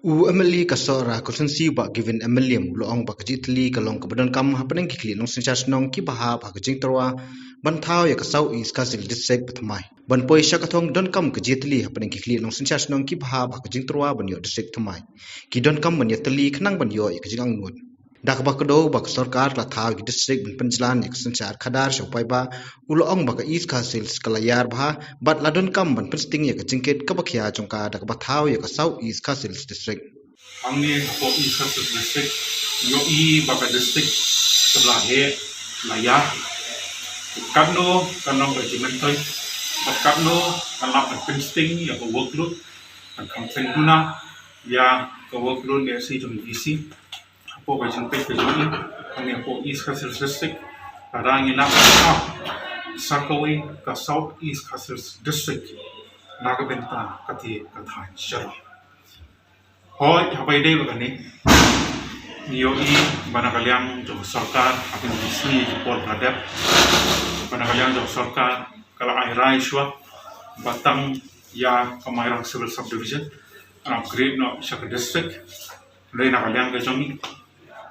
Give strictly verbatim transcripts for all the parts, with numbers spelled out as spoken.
U MLA ka Sohra Constituency, Bah Gavin Emelim, u la ong ba ka jingtylli ka long kaba donkam hapdeng ki khlieh nongsynshar shnong kiba hap ha ka jingtyrwa ban thaw ïa ka South East Khasi Hills District bathymmai. Ban poi sha ka thong, donkam ka jingtylli hapdeng ki khlieh nongsynshar shnong kiba hap ha ka jingtyrwa ban ïoh district thymmai. Ki donkam ban ïatylli khnang ban ïoh ïa ka jingangnud. Da kaba kdew ba ka sorkar la thaw ïa ki district ban pynjlan ïa ka synshar khadar sha u paidbah, u la ong ba ka East Khasi Hills ka la ïar bha bad la donkam ban pynsting ïa ka jingkit kaba khia jong ka da kaba thaw ïa ka South East Khasi Hills District. Hangne hapoh East Khasi Hills District, ïohi ba ka district ka la heh, la ïar. Katno kan long ka jingmyntoi bad katno kan lah ban pynsting ïa ka workload, kan kham pynduna ïa ka workload lehse jong DC. Hapoh ka jingpeit ka jong i, hangne hapoh East Khasi Hills District, lada ngi nang sa kawei ka South East Khasi Hills District na ka bynta kata ka thaiñ Shillong. Hooid, haba ïadei bad kane, ngi ïohi ba na ka liang jong ka sorkar, ha kine ki sngi ki por ba la dep, ba na ka liang jong ka sorkar ka la ai rai shuwa ba tang ïa ka Mairang Civil Subdivision, an upgrade noh sha ka district. Hynrei na ka liang ka jong ngi,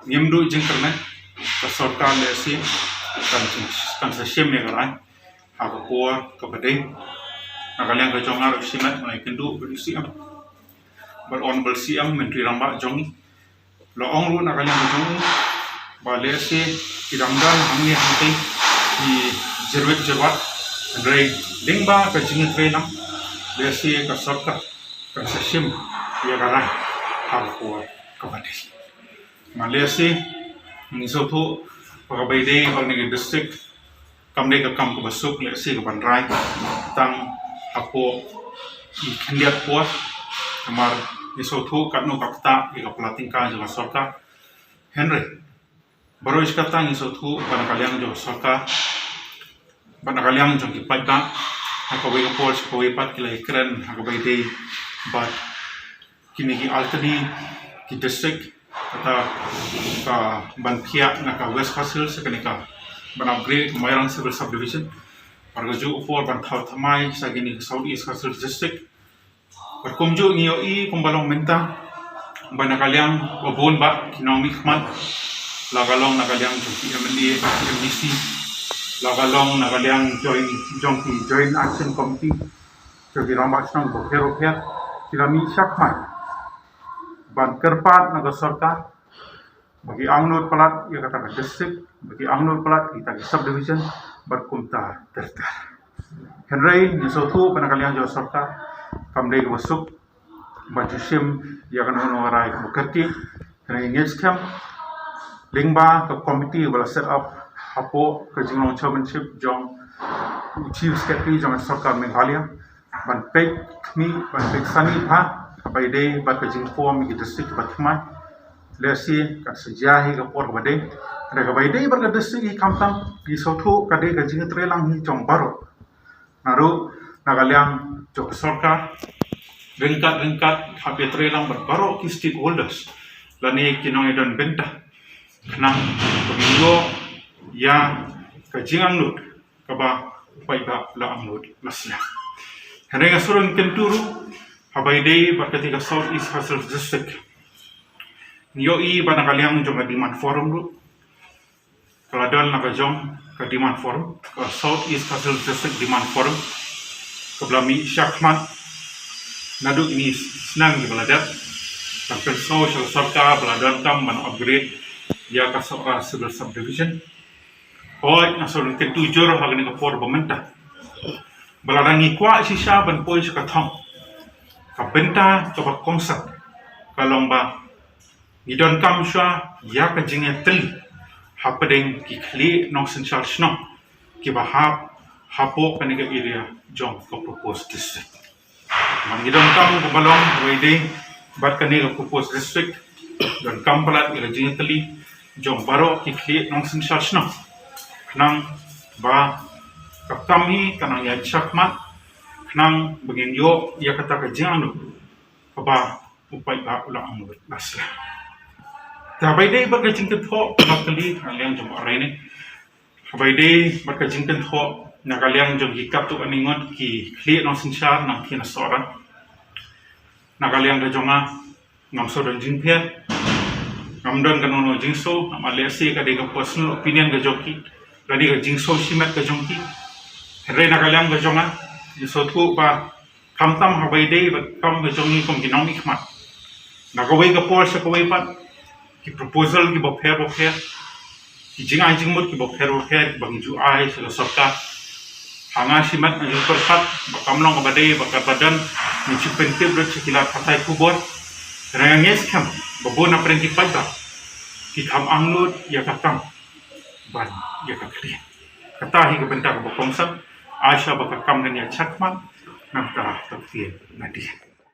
ngim duh jingkyrmen, ka sorkar lehse kan, kan sa shim ïa ka rai ha ka por kaba dei. Na ka liang ka jong nga ruh shimet nga la ïakynduh bad u CM, bad Honorable CM, Myntri Rangbah jong ngi, la ong ruh na ka liang ka jong u ba lehse ki dang don hangne hangtei ki jyrwit jyrwat, hynrei lyngba ka jingïatreilang, lehse ka sorkar kan sa shim ïa ka rai ha ka por kaba dei. Malehse ngi sngewthuh ba kaba ïadei bad kane ka district kam dei ka kam kaba suk lehse kaban rai tang hapoh ki khyndiat por. Namar ngi sngewthuh katno ka ktah ïa ka pla tyngka jong ka sorkar. Hynrei baroh shi katta ngi sngewthuh ba na ka liang jong ka sorkar bad na ka liang jong ki paidbah, ha kawei ka por sha kawei pat ki la ïakren ha kaba ïadei bad kine ki alternate ki district, kata ka ban phiah na ka West Khasi Hills sha kane ka ban upgrade ka Mairang Civil Subdivision, bad kajuh ka por ban thaw thymmai sha kine ka South East Khasi Hills District. Bad kumjuh ngi ïohi kumba long mynta ba na ka liang ba bun bah ki nongmihkhmat, la ka long na ka liang jong ki MLA, ki MDC, la ka long na ka liang jong, jong ki Joint Action Committee, jong ki rangbah shnong bapher bapher, ki la mih shakhmat ban kyrpad na ka sorkar ba ki angnud palat ïa kata ka district, ba ki angnud palat ïa kita ki subdivision, bad kumta ter ter. Hynrei ngi sngewthuh ba na ka liang jong ka sorkar kam dei kaba suk ban ju shim ïa kano kano ka rai kaba kyrkieh. Hynrei ngi ngeit skhem lyngba ka committee ba la set up hapoh ka jinglong chairmanship jong u Chief Secretary jong ka sorkar Meghalaya, ban peit khmih, ban peit sani bha kaba ïadei bad ka jingform ïa ki district kiba thymmai. Lehse kan sa jia hi ka por kaba dei. Hynrei kaba ïadei bad ka district hi khamtam, ngi sngewthuh ka dei ka jingïatreilang hi jong baroh. Naduh na ka liang jong ka sorkar, ryngkat ryngkat hap ïatreilang bad baroh ki stakeholders lane ki nongïadon bynta, khnang ba ngin ïoh ïa ka jingangnud kaba u paidbah u la angnud la sliang. Hynrei nga sngewkyntu ruh haba ïadei bad kata ka South East Khasi Hills District, ngi ïohi ba na ka liang jong ka Demand Forum ruh, ka la don la ka jong ka Demand Forum, ka South East Khasi Hills District Demand Forum, kaba la mih shakhmat naduh kine ki snem kiba la dep, ban pynsngew sha ka sorkar ba la donkam ban upgrade ïa ka Sohra Civil Subdivision. Hooid, nga sngewkyntu jur ha kane ka por ba mynta ba lada ngi kwah shisha ban poi sha ka thong, ka bynta kaba kongsan ka long ba ngi donkam shuwa ïa ka jingïatylli hapdeng ki khlieh nongsynshar shnong kiba hap hapoh kane ka area jong ka proposed district. Namar ngi donkam kumba long, haba ïadei bad kane ka proposed district, donkam palat ïa ka jingïatylli jong baroh ki khlieh nongsynshar shnong, khnang ba ka kam hi kan nang ïaid shakhmat, khnang ba ngin ïoh ïa kata ka jingangnud kaba u paidbah u la angnud la sliang. Te haba ïadei bad ka jingkynthoh, ka kylli na ka liang jong u Arane, haba ïadei bad ka jingkynthoh na ka liang jong ki katto katne ngut ki khlieh nongsynshar na ka thaiñ Sohra, na ka liang ka jong nga, Ngam shu don jingpher, ngam don kano kano jingshu, namar lehse ka dei ka personal opinion ka jong ki, ka dei ka jingshu shimet ka jong ki. Hynrei na ka liang ka jong nga, jingshu tu ba khamtam haba ïadei bad kam ka jong ngi kum ki nongmihkhmat, na kawei ka por sha kawei pat, ki proposal kiba pher ba pher, ki jingai jingmut kiba pher ba pher kiba ngi ju ai sha ka sorkar. Ha nga shimet nga ju pyrkhat ba kam long kaba dei ba katba don ngi ju pyntip lut sha ki lad pathai khubor. Hynrei nga ngeit skhem ba bun na pdeng ki paidbah ki kham angnud ïa ka kam ban ïa ka khlieh. Kata hi ka bynta kaba kongsan. Ai sha ba ka kam kan ïa shakmat. Nangta ka ktien nadien.